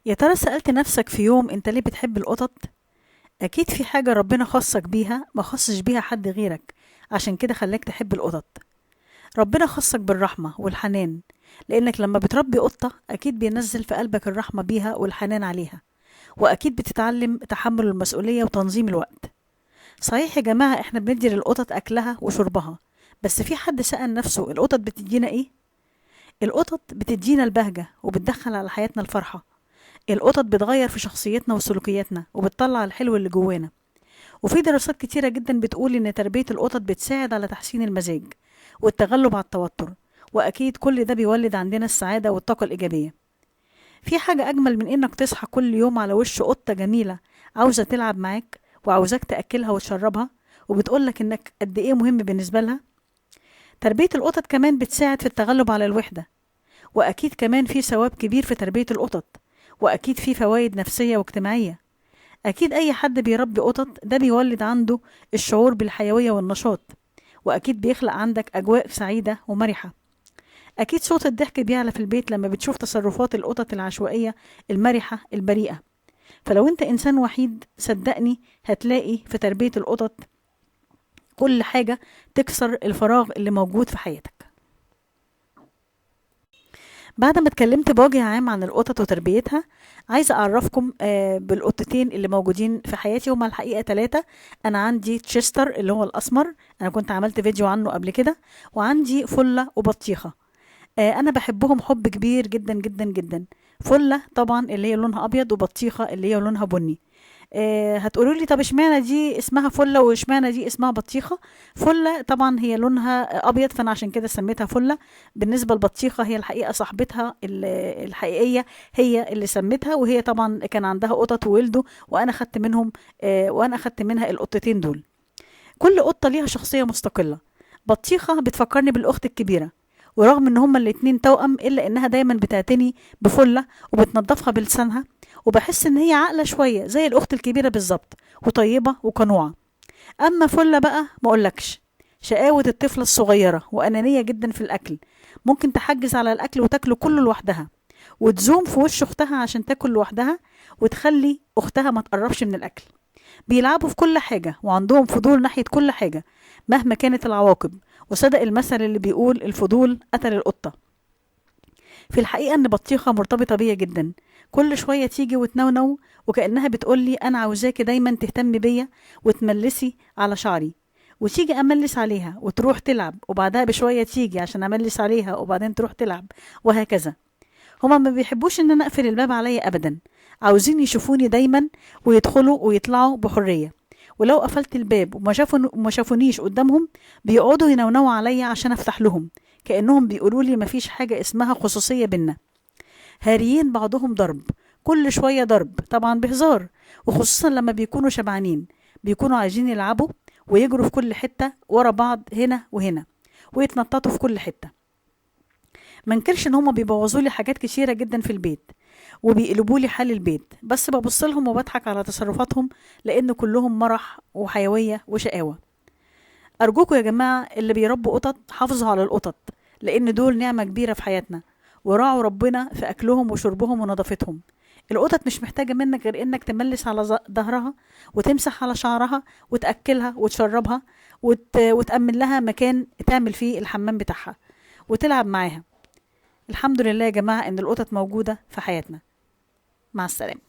يا ترى سألت نفسك في يوم انت ليه بتحب القطط؟ اكيد في حاجة ربنا خصك بيها ما خصش بيها حد غيرك، عشان كده خلاك تحب القطط. ربنا خصك بالرحمة والحنان، لانك لما بتربي قطة اكيد بينزل في قلبك الرحمة بيها والحنان عليها، واكيد بتتعلم تحمل المسؤولية وتنظيم الوقت. صحيح يا جماعة احنا بندي للقطط اكلها وشربها، بس في حد سأل نفسه القطط بتدينا ايه؟ القطط بتدينا البهجة وبتدخل على حياتنا الفرحة. القطط بتغير في شخصيتنا وسلوكياتنا وبتطلع الحلو اللي جوانا. وفي دراسات كتيرة جدا بتقول إن تربية القطط بتساعد على تحسين المزاج والتغلب على التوتر، وأكيد كل ده بيولد عندنا السعادة والطاقة الإيجابية. في حاجة أجمل من إنك تصحى كل يوم على وش قطة جميلة عاوزة تلعب معاك وعاوزاك تأكلها وتشربها وبتقولك إنك قد إيه مهم بالنسبة لها؟ تربية القطط كمان بتساعد في التغلب على الوحدة، وأكيد كمان في ثواب كبير في تربية القطط، وأكيد في فوائد نفسية واجتماعية. أكيد أي حد بيربي قطط ده بيولد عنده الشعور بالحيوية والنشاط، وأكيد بيخلق عندك أجواء سعيدة ومرحة. أكيد صوت الضحك بيعلى في البيت لما بتشوف تصرفات القطط العشوائية المرحة البريئة. فلو أنت إنسان وحيد صدقني هتلاقي في تربية القطط كل حاجة تكسر الفراغ اللي موجود في حياتك. بعد ما اتكلمت بوجه عام عن القطط وتربيتها، عايزة أعرفكم بالقطتين اللي موجودين في حياتي. هما الحقيقة 3. أنا عندي تشستر اللي هو الأسمر، أنا كنت عملت فيديو عنه قبل كده، وعندي فلة وبطيخة. أنا بحبهم حب كبير جدا جدا جدا. فلة طبعا اللي هي لونها أبيض، وبطيخة اللي هي لونها بني. هتقولوا لي طب اشمعنى دي اسمها فلة واشمعنى دي اسمها بطيخة؟ فلة طبعا هي لونها أبيض، فأنا عشان كده سميتها فلة. بالنسبة للبطيخة هي الحقيقة صاحبتها الحقيقية هي اللي سميتها، وهي طبعا كان عندها قطط وولدوا، وأنا خدت منهم، وأنا خدت منها القطتين دول. كل قطة ليها شخصية مستقلة. بطيخة بتفكرني بالأخت الكبيرة، ورغم ان هما الاتنين توأم الا انها دايما بتعتني بفلة وبتنظفها بلسانها، وبحس ان هي عاقلة شوية زي الاخت الكبيرة بالظبط، وطيبة وقنوعة. اما فلة بقى ما اقولكش، شقاوة الطفلة الصغيرة وانانية جدا في الاكل، ممكن تحجز على الاكل وتاكله كله لوحدها، وتزوم في وش اختها عشان تاكل لوحدها، وتخلي اختها ما تقربش من الاكل. بيلعبوا في كل حاجة وعندهم فضول ناحية كل حاجة مهما كانت العواقب، وصدق المثل اللي بيقول الفضول قتل القطة. في الحقيقة ان بطيخة مرتبطة بيا جدا، كل شوية تيجي وتنونو وكأنها بتقولي انا عاوزاكي دايما تهتمي بيا وتملسي على شعري، وتيجي املس عليها وتروح تلعب، وبعدها بشوية تيجي عشان املس عليها وبعدين تروح تلعب، وهكذا. هما ما بيحبوش ان انا اقفل الباب عليا ابدا، عاوزين يشوفوني دايما ويدخلوا ويطلعوا بحرية، ولو قفلت الباب وما شافونيش قدامهم بيقعدوا ينونوا عليا عشان افتح لهم، كأنهم بيقولوا لي مفيش حاجة اسمها خصوصية بينا. هاريين بعضهم ضرب، كل شوية ضرب، طبعا بهزار، وخصوصا لما بيكونوا شبعانين بيكونوا عايزين يلعبوا ويجروا في كل حتة ورا بعض هنا وهنا ويتنططوا في كل حتة. ما انكرش ان هما بيبوظوا لي حاجات كتيرة جدا في البيت وبيقلبوا لي حال البيت، بس ببص لهم وبضحك على تصرفاتهم لان كلهم مرح وحيوية وشقاوة. ارجوكم يا جماعة اللي بيربوا قطط حافظوا على القطط، لان دول نعمة كبيرة في حياتنا، وراعوا ربنا في اكلهم وشربهم ونظافتهم. القطط مش محتاجة منك غير انك تملس على ظهرها وتمسح على شعرها وتأكلها وتشربها وتأمن لها مكان تعمل فيه الحمام بتاعها وتلعب معاها. الحمد لله يا جماعة ان القطط موجودة في حياتنا. مع السلامة.